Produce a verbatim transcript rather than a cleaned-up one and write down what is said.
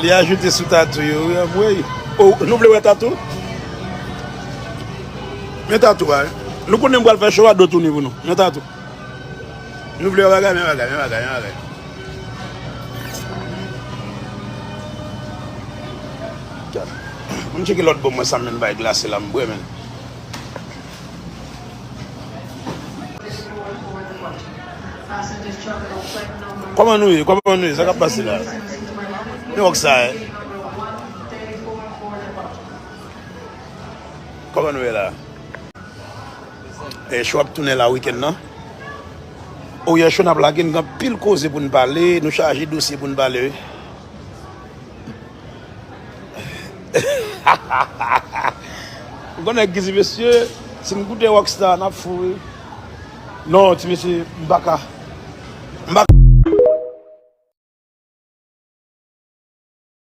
Li ajoute sou tatou yo, wi, anmwey. Oh, nou vle wè tatou? Men tatou a, wi. Nou konnen m pral fè cho a, do touni pou nou. Men tatou. Nou vle wè bagay, men bagay, men bagay, men bagay. Gad. Ann tcheke lòt bò mwen sa, men bay glase la, m bwè, men. Kòman nou ye? Kòman nou ye? Sa k ap pase la? Men wòk sa, eh. Kòman nou ye la? E, cho ap tounen la wikenn nan. O, yè cho n ap lage, n gen anpil koze pou n pale, nou chaje dosye pou n pale, wi. M konnen ki ti mesye, si m koute Rockstar, n ap fou, wi. Non, ti mesye, m pa ka. M pa ka.